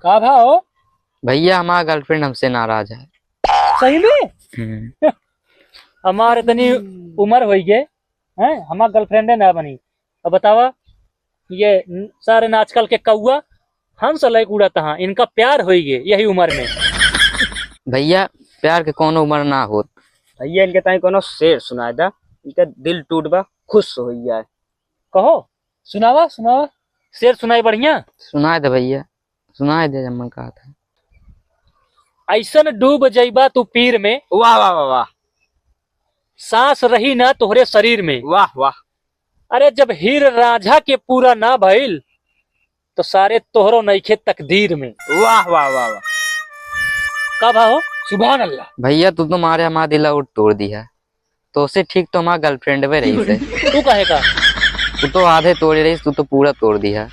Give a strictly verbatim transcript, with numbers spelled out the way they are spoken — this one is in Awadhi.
का भा हो? भैया, हमार girlfriend हमसे नाराज है। सही में? हम्म। हमार इतनी उमर होइ गए, हैं, हमार girlfriend ना बनी। अब बतावा, ये न-, सारे न आजकल के कौआ हंस लइक उड़त हाँ, इनका प्यार होइ गए यही उमर में। भैया, प्यार के कौनो उमर ना होत। भैया, इनके ताई कौनो शेर सुनाए दा, इनका दिल टूट बा, खुश होइ जाए। कहो, सुनावा, सुनावा। शेर सुनाई बढ़िया? सुनाए दे भैया, सुनाए दे जब मन कहत है। ऐसन डूब जइबा तू पीर में। वाह, वाह, वाह, वाह। सांस रही ना तोहरे शरीर में। वाह, वाह। अरे, जब हीर रांझा के पूरा ना भइल, तो सारे तोहरो नइखे तकदीर में। वाह, वाह, वाह, वाह। का भा हो? सुभान अल्लाह। भैया, तू तो मारे हमार दिला उठ तोड़ दिया। तोसे ठीक तो हमार girlfriend में रही से। तू काहे का? तू तो आधे तोड़े रही, तू तो पूरा तोड़ दिया।